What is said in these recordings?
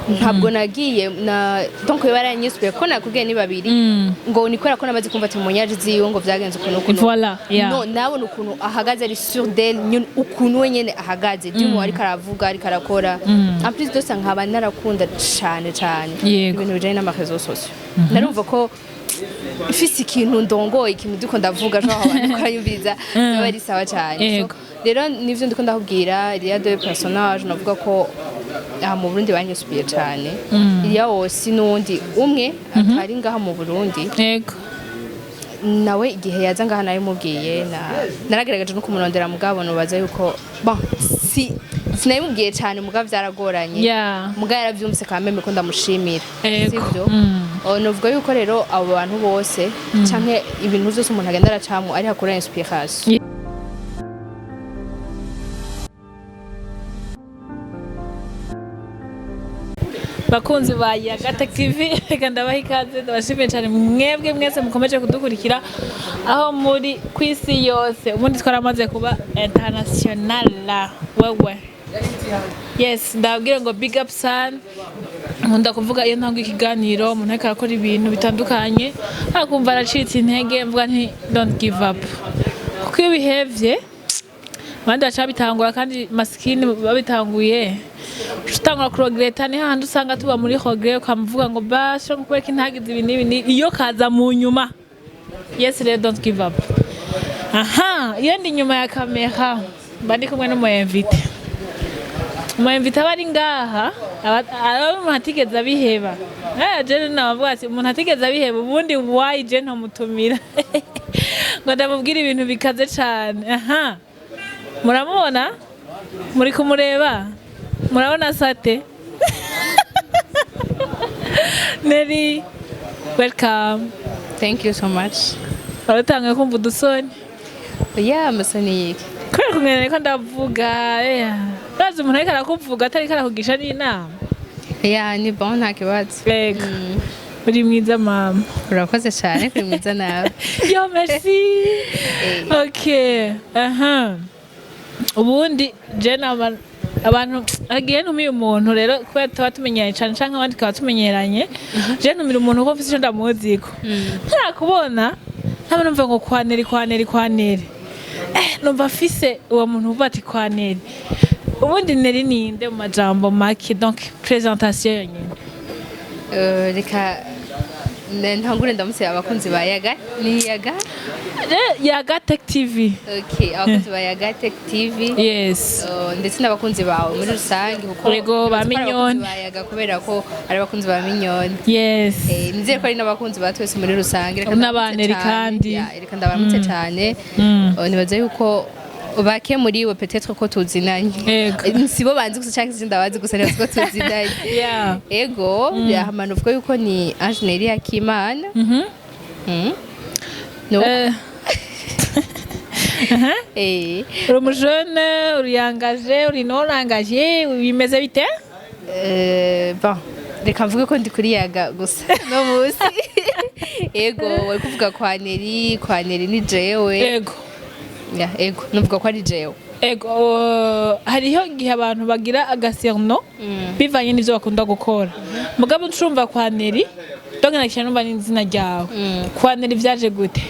Ntabwo nagiye na, donc baranyisubiye ko nakubwiye ni babiri, ngo ni kubera ko namaze kumva témoignage ziwe, ngo vyagenze ukuntu ukuntu. Voilà, yeah. No, nabona ukuntu ahagaze ari sûr d'elle nyene, ukuntu we nyene ahagaze du ariko aravuga, ariko arakora. En plus de ça, nkaba narakunda cane cane ibintu bijanye n'ama réseaux sociaux. Narumva ko ifise ikintu ndongoye, ikintu ndiko ndavuga, genre abantu bakanyumviriza, biba ari sawa cyane. So, rero nivyo ndiko ndakubwira, il y a deux personnages navuga ko aha mu Burundi banyisubiye cane. Il y a aussi n'uwundi umwe atari ngaha mu Burundi, nawe igihe yaza ngaha nabimubwiye, naragerageje no kumurondera, mugabo nubaza yuko, bon, si sinabimubwiye cyane, mugabo byaragoranye, mugabo yaravyumvise kameme ko ndamushimira. Sivyo? Oh, novuga yuko rero abo bantu bose canke ibintu vyose umuntu agenda aracamwo ari hakura inspiration. Bakunzi ba Yagatec TV, reka ndabaha ikaze, ndabashimiye cyane mwebwe mwese mukomeje kudukurikira aho muri ku isi yose. Ubundi twaramaze kuba international wewe. Yes, ndababwira ngo big up san. Nkunda kuvuga iyo ntanga ikiganiro, umuntu ariko arakora ibintu bitandukanye akumva aracitse intege, mvuga nti don't give up, kuko iyo ubihevye abandi baca babitangura, kandi masikini babitanguye utangura kuregretta. Ni hahandi usanga tuba muri regret, ukamuvuga ngo basha kubera ko ntagize ibi n'ibi n'ibi, iyo kaza mu nyuma. Yes, rero don't give up. Aha iyo ndi inyuma ya kamera mba ndi kumwe n'umu invité. Umu invité aba ari ngaha aba umuntu atigeze abiheba. Je nabavuga ati umuntu atigeze abiheba, ubundi why je ntamutumira ngo ndamubwire ibintu bikaze cane? Aha muramubona, muri kumureba, murabona sate. Nelly, welcome. Thank you so much. Waratangaye kumva udusoni? Ya, amasoni yiki? Kubera kumenya niko ndavuga, urazi umuntu ariko arakuvuga atariko arakugisha n'inama. Ya, ni bon, nta kibazo. Ego, uri mwiza mama. Urakoze cyane, kuri mwiza nawe. Yo, merci. Okay, aha ubundi je nama abantu agiye ntumiye umuntu rero, kubera tuba tumenyeranye cane canke abandi tukaba tumenyeranye, je ntumira umuntu kuko mfise ico ndamuziko. Ntarakubona ntaba numva ngo kwa Nelly, kwa Nelly, kwa Nelly, numva afise uwo muntu uvuga ati kwa Nelly. Ubundi Nelly ninde mu majambo make? Donc présentation yonyene. Reka ntangure ndamutse abakunzi ba Yaga, ni Yaga? Yaga Tech TV. Okay, abakunzi ba Yaga Tech TV. Yes. Ndetse n'abakunzi bawe muri rusange, kuko Yego, ba nibaza ko ari abakunzi Mignonne. ba Yaga kubera ko ari abakunzi ba Mignonne. Yes. Nizere ko ari n'abakunzi ba twese muri rusange. Reka N'aba ndabaramutse Nelly cane. kandi. Ya, reka ndabaramutse cyane. Nibaza yuko bake muri bo peut-être ko tuzinanye. Yego. Sibo banzi gusa cyangwa sindabazi gusa, nibaza ko tuzinanye. Ego, hama nuvuga yuko ni Ange Nelly Akimana. No. Uri umujene, uriyangaje, uri non engagé, bimeze bite? Bon, reka mvuge ko ndi kuri Yaga gusa no munsi. Ego, wari kuvuga kwa Nelly, kwa Nelly ni jewe. Ego. Ya, ego, nuvuga ko ari jewe. Ego, hariho igihe abantu bagira agasurnom bivanye n'ivyo bakunda gukora, mugabo ncumva kwa Nelly, donc nakisha numva n'izina ryawe. Kwa Nelly vyaje gute?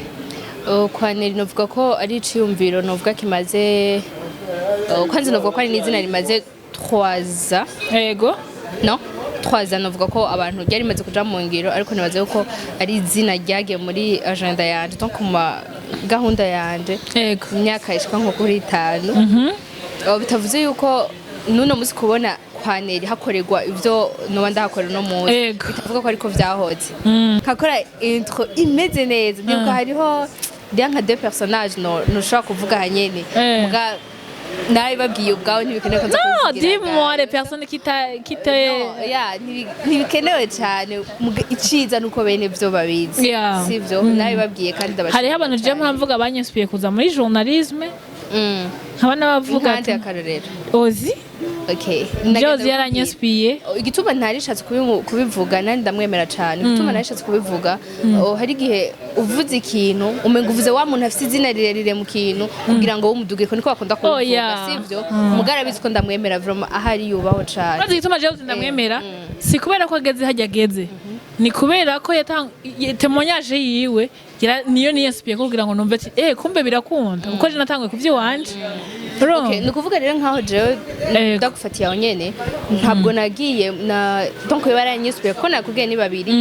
Kwa Nelly novuga ko ari iciyumviro novuga kimaze, kwanza novuga ko ari n'izina rimaze 3 ans. No 3 ans, novuga ko abantu ryari rimaze kuja mu ngiro, ariko nibaza yuko ari izina ryagiye muri agenda yanje, donc mu ma gahunda yanje, imyaka ishika nko kuri 5. Bitavuze yuko n'uno munsi kubona kwa Nelly hakorerwa ivyo noba ndahakorera uno munsi, bitavuga ko ariko vyahoze. Nkakora intro imeze neza, ndibuka hariho ndiya nka deux personnages, no ntushobora kuvuga hanyene. Muga nabibabwiye ubwawe, ntibikenewe ko nza No, kubivugira dis-moi ngaho. les personnes qui t'a qui te No, ya, ntibikenewe cyane. Muga iciza nuko bene vyo babizi. Sivyo? Nabibabwiye kandi ndabashimira Hariho abantu je cane. mpamvuga banyinspiye kuza muri journalisme, nkaba n'abavuga Nkande ati akarorero? Ozi. Okay. Jozi yaranyinspiye. Igituma ntarishatse kubivuga, nandi ndamwemera cyane, igituma ntarishatse kubivuga, oh, hari igihe uvuze ikintu umenga uvuze wa muntu afite izina rirerire mu kintu kugira ngo wumudugire, niko bakunda kubivuga. Yeah. Sivyo? Mugara abizi ko ndamwemera vraiment, ahari yubaho cyane. Urazi igituma jewe ndamwemera? Si kubera ko ageze hajya ageze, ni kubera ko témoignage yiwe niyo niyasubiye kugira ngo numve ati kumbe birakunda, kuko je natanguye kuvy'iwanje. Urumva? Okay, ni ukuvuga rero nkaho jewe ndagufatiye aho nyene, ntabwo nagiye na donc baranyisubiye ko nakubwiye ni babiri,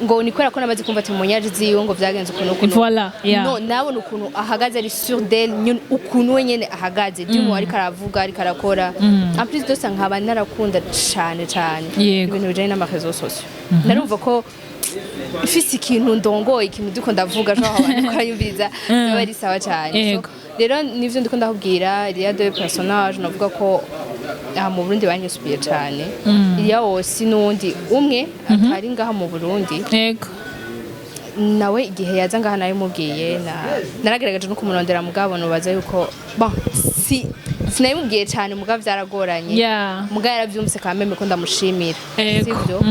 ngo ni kubera ko namaze kumva témoignage ziwe ngo vyagenze ukuntu ukuntu. Voilà, yeah. No nabona ukuntu ahagaze ari sûr d'elle nyene, ukuntu we nyene ahagaze du ariko aravuga, ariko arakora. En plus de ça, nkaba narakunda cane cane ibintu bijanye n'ama réseaux sociaux. Narumva ko mfise ikintu ndongoye, ikintu ndiko ndavuga, genre abantu bakanyumviriza, byaba ari sawa cyane. So, rero nivyo ndiko ndakubwira, il y a deux personnages navuga ko aha mu Burundi banyisubiye cane. Il y a aussi n'uwundi umwe atari ngaha mu Burundi, nawe igihe yaza ngaha nabimubwiye, naragerageje no kumurondera, mugabo nubaza yuko bon si sinabimubwiye cyane, mugabo byaragoranye. Mugabo yaravyumvise kameme ko ndamushimira. Sivyo?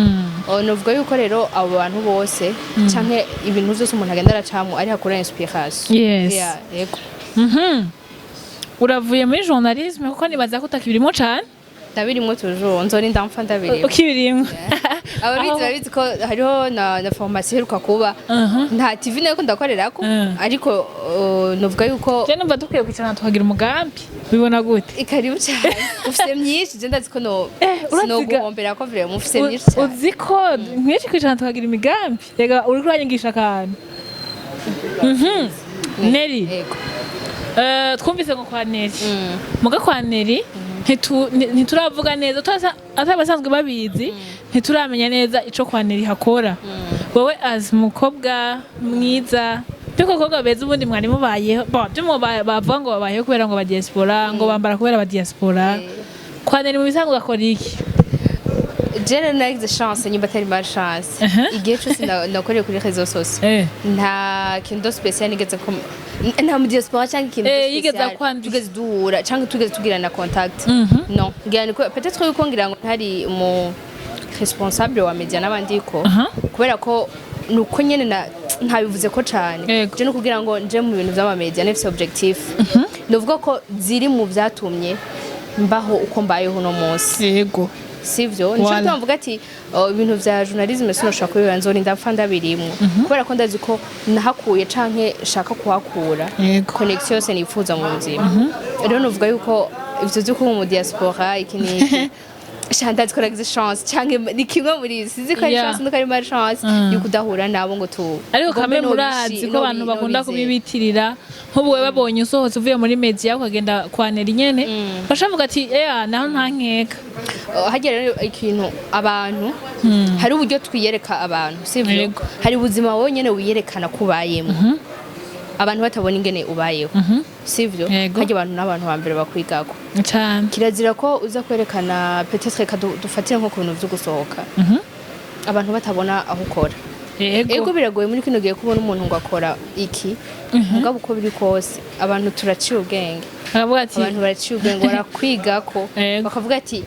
Oh, novuga yuko rero abo bantu bose canke ibintu vyose umuntu agenda aracamwo ari hakura inspiration. Yeah, yego. Uravuye muri journalisme, kuko nibaza ko utakibirimo cane. Ndabirimwo toujours, nzorinda mpfa ndabirimwo. Ukibirimwo. Ababizi babizi ko hariho na formation iheruka kuba. Nta TV nayo ko ndakorerako, ariko novuga yuko Je numva dukwiye kwicarana tukagira umugambi, bibona gute? Ikaribu cyane, ufise myinshi, je ndazi ko no Uraziga- sinoguhombera ko vraiment ufise myinshi cyane. Uzi ko nkwiye kwicarana tukagira imigambi? Rega uriko uranyigisha akantu. Neri, Yego. Twumvise ngo kwa Neri, muga kwa Neri ntituravuga neza, atari abasanzwe babizi, ntituramenya neza ico kwa Neri hakora. Wowe as umukobwa mwiza, by'uko abakobwa beza ubundi mwari mubayeho, bon by'umu bavuga ngo babayeho kubera ngo ba diaspora, ngo bambara kubera ba diaspora, kwa Neri mu bisanzwe akora iki? Je rero nagize chance, nyimba atari malchance, igihe cyose nakoreye kuri réseaux sociaux, nta kintu spécial nigeze ko nta mu diaspora cyangwa ikintu Yigeze spécial akwandika. tugeze duhura cyangwa tugeze tugirana contact. No ngira ni ko peut-être yuko ngira ngo ntari umu responsable wa media n'abandi ko kubera ko nuko nyene na ntabivuze ko cane. Je no kugira ngo nje mu bintu vy'ama media nifise objectif, novuga ko ziri mu vyatumye mbaho uko mbayeho uno munsi. Sivyo? Nico Voilà. gituma mvuga ati oh, ibintu vya journalisme sinoshobora kubibera, nzorinda mpfa ndabirimwo, kubera ko ndazi ko nahakuye canke shaka kuhakura connexion yose nifuza mu buzima. Rero novuga yuko ivyo vyo kuba mu diaspora iki n'iki, sha ndazi ko nagize chance, canke ni kimwe muri izi, sinzi ko ari chance nuko ari malchance yuko udahura nabo ngo tu Ariko ngo kame mbe murazi ko abantu bakunda nobizera. kubibitirira. Nk'ubu we babonye usohotse uvuye muri media ukagenda kwa Neri nyene, bashavuga ati naho nta nkeka. Harya rero ikintu abantu, hari uburyo twiyereka abantu, sivyo? Hari ubuzima wowe nyene wiyerekana ko ubayemo, abantu batabona ingene ubayeho, sivyo? Yego. Harya abantu n'abantu ba mbere bakwigako. Cyane. Kirazira ko uza kwerekana, peut-être reka dufatire nko ku bintu vyo gusohoka, abantu batabona aho ukora. Ego, biragoye muri kino gihe kubona umuntu ngo akora iki, mugabo uko biri kose abantu turaciye ubwenge. Akavuga ati Abantu baraciye ubwenge, barakwigako. Bakavuga ati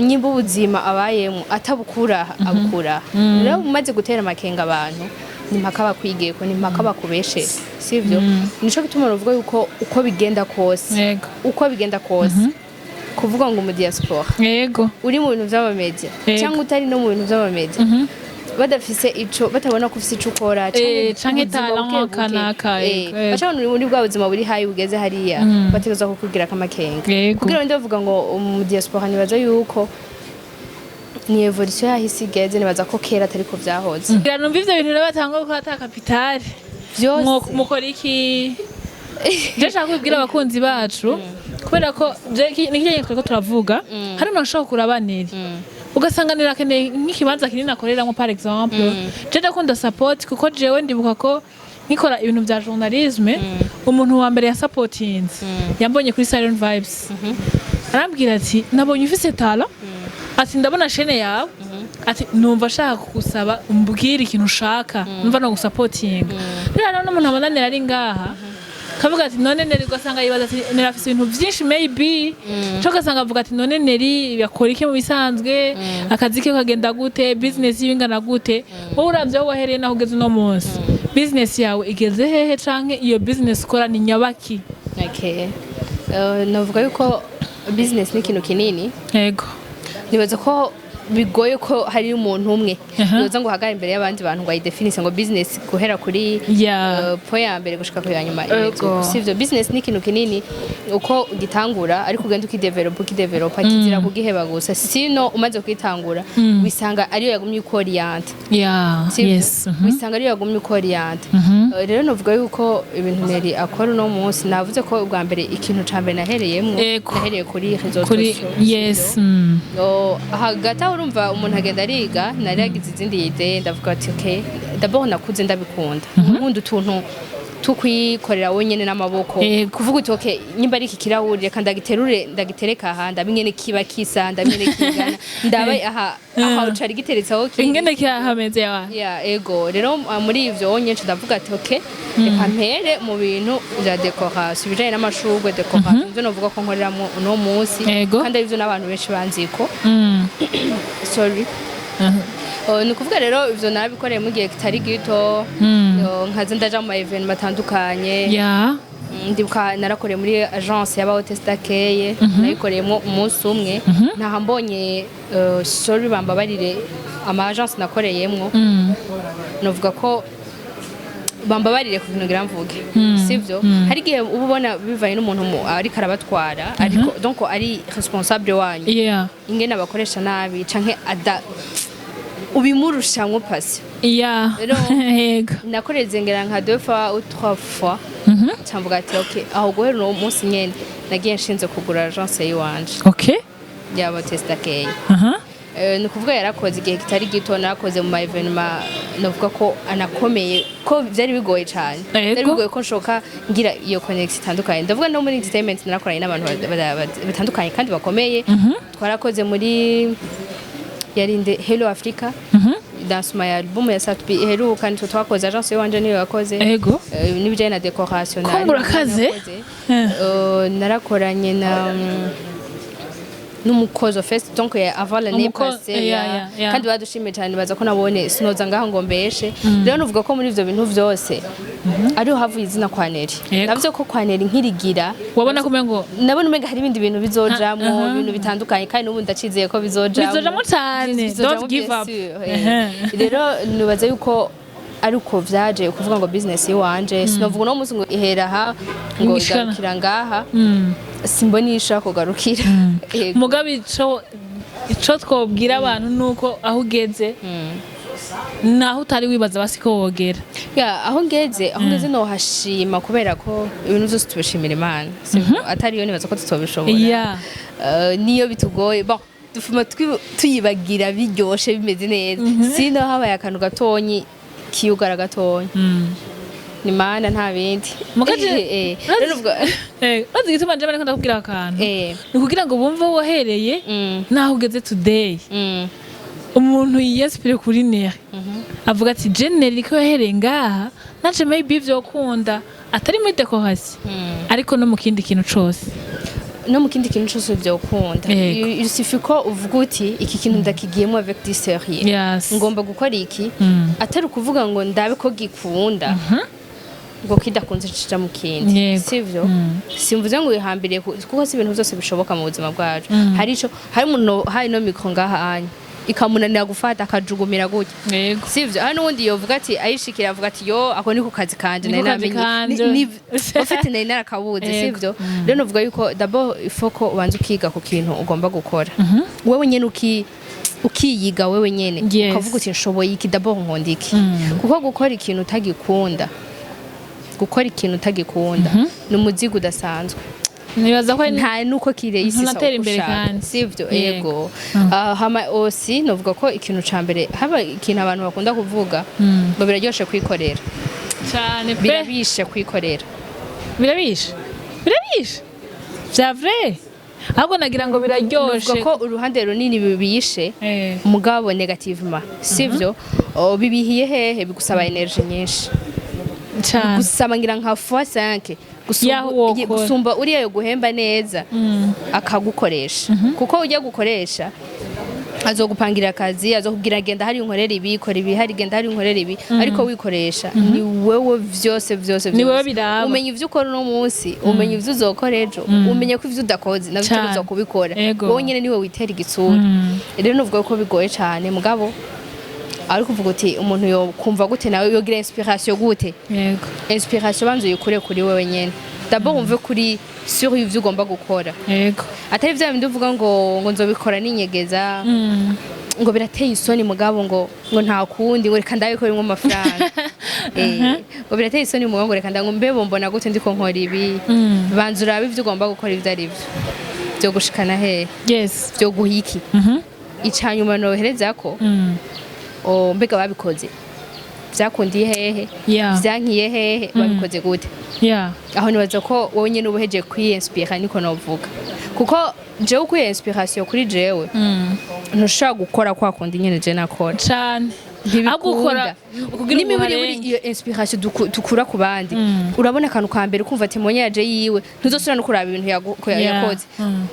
nyimba ubuzima abayemo atabukura abukura. Rero umaze gutera amakenga abantu, ni mpaka bakwigeko, ni mpaka bakubeshe, sivyo? Nico gituma ruvuga yuko uko bigenda kose, uko bigenda kose, kuvuga ngo mu diaspora uri mu bintu vy'amamedia cyangwa utari no mu bintu vy'amamedia, badafise ico, batabona ko ufise ico ukora canke ubuzima talent buke buke. kanaka, yego. Baca babona uri muri bwa buzima buri hayi bugeze hariya, bategerezwa kukubwira akamakenga kugira ngo bavuga ngo mu diaspora. Nibaza yuko ni évolution yahise igeze, nibaza ko kera atari ko vyahoze. Ngira numva ivyo bintu rero batanga ko ata capital. Vyose. Mukora iki? Je nshaka kubibwira abakunzi bacu, kubera ko ni kijanye twariko turavuga. Hari umuntu ashobora kuraba Neri, ugasanga Neri akeneye nk'ikibanza kinini akoreramo, par exemple. Je ndakunda support, kuko jewe ndibuka ko nkikora ibintu vya journalisme, umuntu wa mbere yasapotinze yambonye kuri Siren Vibes, arambwira ati nabonye ufise talent, ati ndabona chaîne yawe, ati numva ashaka kugusaba umbwire ikintu ushaka, numva no gusapotinga. Rero n'umuntu abona Neri ari ngaha, kavuga ati none Neri, ugasanga yibaza ati Neri afise ibintu vyinshi maybe, co ugasanga avuga ati none Neri yakora iki mu bisanzwe, akazi ke kagenda gute, business yiwe ingana gute? Wowe uravye aho wahereye naho ugeze uno munsi, business yawe igeze hehe, canke iyo business ukora ni nyabaki? Okay. Navuga yuko business ni ikintu kinini. Nibaza ko bigoye ko hari umuntu umwe yoza ngo ahagarare imbere y'abandi bantu ngo ayidefinise ngo business guhera kuri point ya mbere gushika ku ya nyuma imeze uko. Sivyo, business ni ikintu kinini, uko ugitangura ariko ugenda ukidevelopa, ukidevelopa, kizira kugiheba gusa, sino umaze kuyitangura wisanga ariyo yagumye uko orienta. Sivyo? Yes. Wisanga ariyo yagumye uko orienta. Rero novuga yuko ibintu Neri akora uno munsi, navuze ko ubwa mbere ikintu ca mbere nahereyemwo, nahereye kuri réseaux kuri sociaux, sivyo? Oh, hagati aho urumva umuntu agenda ariga, nari yagize izindi idées, ndavuga ati okay, d'abord nakuze ndabikunda, nkunda utuntu tukwikorera wenyene n'amaboko, kuvuga uti okay, nyimba ari iki kirahuri, reka ndagiterure, ndagitereka aha, ndabe ingene kiba kisa, ndabe ingene kingana, ndabe aha aha cari giteretse aho kiri. Ingene kihameze yawa. Ya, ego. Rero muri ivyo nyinshi ndavuga ati okay, reka mpere mu bintu vya décoration, ibijanye n'amashurwe, décoration, ivyo novuga ko nkoreramo uno munsi, kandi arivyo n'abantu benshi banziko. Sorry. Ni ukuvuga rero ivyo narabikoreye mu gihe kitari gito. Nkaza ndaja mu ma événements atandukanye. Ndibuka narakoreye muri agence y'aba hôtesse d'accueil, nayikoreyemo umunsi umwe, ntaha mbonye, sorry, bambabarire ama agence nakoreyemwo, novuga ko bambabarire ku kintu ngira mvuge, sivyo? Hari igihe uba ubona bivanye n'umuntu ariko arabatwara, ariko donc ari responsable wanyu, ingene abakoresha nabi canke ada ubimurushamwo pasi. Rero nakoreze ngera nka deux fois ou trois fois, camvuga ati okay, aho guhera uno munsi nyene nagiye nshinze kugura agence yiwanje y'aba hôtesse d'accueil. Ni ukuvuga yarakoze igihe kitari gito, narakoze mu ma événements navuga ko anakomeye, ko byari bigoye cyane. Byari bigoye ko nshoka ngira iyo connection itandukanye. Ndavuga no muri entertainment narakoranye n'abantu batandukanye kandi bakomeye. Twarakoze muri yarinde Hello Africa, lancement ya album ya Sat B iheruka, nitwe twakoze, agence yiwanje niyo yakoze. N'ibijyanye na décoration. Ko murakaze? Narakoze. Narakoranye na n'umukozo fest, donc avant l'année passée. Kandi badushimiye cyane, baza ko nabone sinoza ngaho ngo mbeshe. Rero nuvuga ko muri ivyo bintu vyose ariho havuye izina kwa Neri. Navuze ko kwa Neri nkirigira Wabona ko umengo nabona umenga hari ibindi bintu bizojamwo, ibintu bitandukanye, kandi n'ubu ndacizeye ko bizojamwo. Bizojamwo cane. Bizojamwo, Don't give bien up. sûr. Rero nibaza yuko ariko vyaje kuvuga ngo business yiwanje, sinovuga uno munsi ngo ihera aha ngo Ishikana. igarukira ngaha, simbona iyo ishobora kugarukira. Yego. Mugabe ico twobwira abantu nuko aho ugeze naho utari wibaza basi ko wogera. Ya, aho ngeze nohashima, kubera ko ibintu byose tubishimira Imana. Sibyo? Atari yo nibaza ko tutobishobora. Niyo bitugoye, bon, dufuma tuyibagira biryoshe, bimeze neza, sino habaye akantu gatonyi kiyugara gatonyi, ni Mana, nta bindi. Rero Urazi igituma nje bariko ndakubwira akantu? Ni kugira ngo bumve aho wahereye naho ugeze today. Umuntu yiyesipire kuri Neri avuga ati je Neri ko yahereye ngaha, nanje maybe vyokunda, atari muri décoration ariko no mu kindi kintu cose. No mu kindi kintu cyose byokunda. Il suffit ko uvuga uti iki kintu ndakigiyemo avec du sérieux, ngomba gukora iki, atari ukuvuga ngo ndabe ko gikunda, ngo kidakunze cija mu kindi. Sivyo? Simvuze ngo wihambiriye kuko si ibintu byose bishoboka mu buzima bwacu. Hari ico, hari umuntu hari no micro ngaha anya ikamunanira gufata, akajugumira gutya. Sivyo? Hari n'uwundi yovuga ati ayishikira avuga ati yo, ako niko kazi kanje Niko nari kazi namenye. kanje. Ufite nari narakabuze. Sivyo? Rero novuga yuko d'abord il faut ko ubanza ukiga ku kintu ugomba gukora wewe nyene, ukiyiga wewe nyene, ukavuga uti nshoboye iki, d'abord nkunda iki, kuko gukora ikintu utagikunda ni umuzigo udasanzwe. Nibaza ko ari Nta nuko kireyisisa. Ntunatera imbere kandi. Sivyo? Yego. Yego. Hama osi novuga ko ikintu ca mbere, haba ikintu abantu bakunda kuvuga ngo biraryoshe kwikorera. Cane pe. Birabishe kwikorera. Birabishe, birabishe vya vrai, ahubwo nagira ngo biraryoshe. Novuga ko uruhande runini bibishe, mugabo négativement sivyo. Oh, bibihiye hehe? Bigusaba énergie nyinshi. Cane. Gusaba ngira nka fois 5 Yaho wokora. gusumba uriya yo guhemba neza akagukoresha, kuko ujya gukoresha Azogupangira akazi, azokubwira genda hari unkorera ibi, kora ibi, hari genda hari unkorera ibi, ariko wikoresha ni wewe vyose vyose. Ni Vyose. wewe biraba. Umenya ivyo ukora uno munsi, umenya ivyo uzokora ejo, umenya ko ivyo udakoze navyo utegerezwa kubikora. Wowe nyene niwe witera igitsura. Rero nuvuga ko bigoye cane, mugabo ariko uvuga uti umuntu yo kumva gute, nawe yogira inspiration gute? Inspiration banza uyikure kuri wewe nyene d'abord, wumve kuri sur ivyo ugomba gukora, atari vya bindi uvuga ngo nzobikora ninyegeza, ngo birateye isoni, mugabo ngo nta kundi, ngo reka ndabikorimwo amafaranga, ngo birateye isoni, mugabo ngo reka ngo mbe bombona gute ndiko nkora ibi. Banza urabe ivyo ugomba gukora ivyo ari vyo, vyo gushikana hehe, vyo guha iki. Icanyuma nohereza ko mbega babikoze vyakundiye hehe, vyankiye hehe, babikoze gute? Aho nibaza ko wowe nyene uba uhejeje kwiyinspira, niko novuga, kuko jewe ukuye inspiration kuri jewe, ntushobora gukora kwa kundi nyene je nakora. Cane. Ahubwo ukora kugira N'imiburi buri uharenge. iyo inspiration dukura ku bandi, urabona akantu ka mbere ukumva ati monye yaje yiwe, ntuzosubira no kuraba ibintu ko yakoze.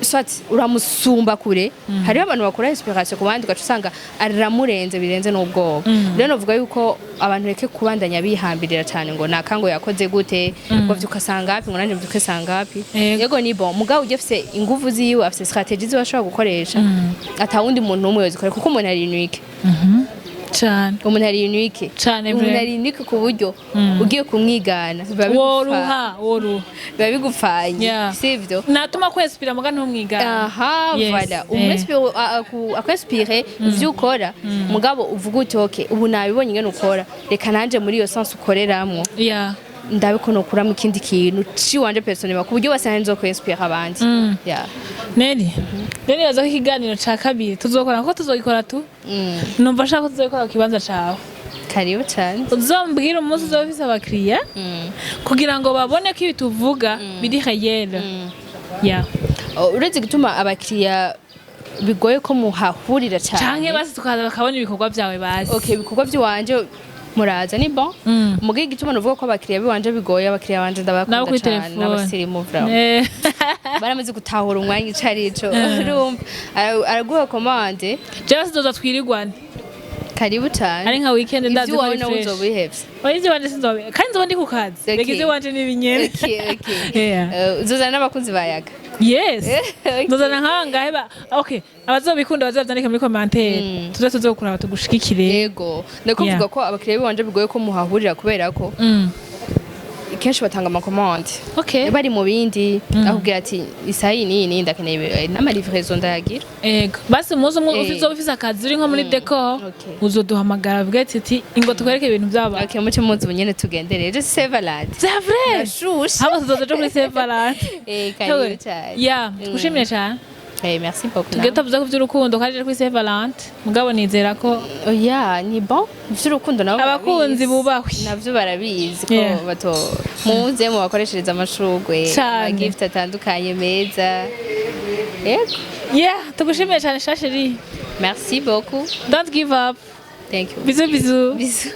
Soit uramusumba kure. Hariho abantu bakura inspiration ku bandi, ugaca usanga aramurenze birenze n'ubwoba. Rero novuga yuko abantu reke kubandanya bihambirira cyane ngo nakango yakoze gute, ngo vyuka sangapi, ngo nanje mvyuke sangapi. Yego, ni bon, mugabo ujye afise inguvu ziwe, afise stratégie ziwe ashobora gukoresha, atawundi muntu n'umwe yozikora, kuko umuntu ari unique. Umuntu ari unique. Cane. Umuntu Vraiment. ari unique ku buryo ugiye kumwigana biba Woruha, woruha. biba bigupfanye. Sivyo? Natuma kwespira muga ntumwigana. Aha. Voilà, umwinspire, akwinspire ivyo ukora, mugabo uvuga uti okay, ubu nabibonye ingene ukora, reka nanje muri iyo sens ukoreramwo ndabe ko nokuramo ikindi kintu ciwanje personnellement, ku buryo bose nari nzokwinspira abandi. Yeah. Neri rero nibaza ko ikiganiro ca kabiri tuzokora, kuko tuzogikora tu numva ashaka ko tuzogikora ku kibanza cawe. Karibu cyane. Uzombwira umunsi uzoba ufise abakiriya kugira ngo babone ko ibi tuvuga biri réel, yeah. Oh, uretse gutuma abakiriya bigoye ko muhahurira cyane. Canke basi tukaza bakabona ibikorwa vyawe basi. Okay, ibikorwa by'iwanje muraza, ni bon. Mugihe igituma nuvuga ko abakiriya biwanje bigoye, abakiriya banje Nabo ndabakunda kuri cyane, telefone. n'abasirimu vraiment. Baramaze gutahura umwanya ico arico. Urumva araguha commande. Jewe sizoza twirigwane. Karibu cyane. Ari nka weekend, ndazi ko ivy'iwawe ari nawe fresh. uzobihevye. Oya, ivy'iwanje sinzobe, kandi nzoba ndi ku kazi. Reka, ivy'iwanje ni ibinyene. Okay. Yeah. Uzozana n'abakunzi ba Yaga. Yes. Okay. Nzozana nkangahe ba okay, abazobikunda bazavyandike muri commentaire, tuze tuzokuraba tugushigikire. Yego, ndiko mvuga ko abakiriya biwanje bigoye ko muhahurira kubera ko kenshi batanga amakomande bari mu bindi, akubwira ati isaha iyi n'iyi n'iyi ndakeneye ibi, n'amalivraison ndayagira. Ego, basi umunsi umwe uzoba ufise akazi uri nko muri décor, uzoduhamagara uvuge ati ingo tukwereke ibintu by'abantu. Okay, muce muzi ubu nyene tugendere ejo Saint Valentin. C'est vrai. Ndashushe. Haba tuzoza ejo kuri Saint Valentin. Karibu cyane. Ya, tugushimire cyane. Merci beaucoup. Tugiye tuvuze ku by'urukundo kandi ejo kuri Saint Valentin, mugabo nizera ko Oya, ni bon, ivy'urukundo nabo abakunzi barabizi. bubahwe. Navyo barabizi ko bato muze mubakoreshereza amashurwe, Cane. amagift atandukanye meza, yego. Yeah, tugushimiye cyane shasheri. Merci beaucoup. Don't give up. Thank you. Bisous, bisous. Bisous.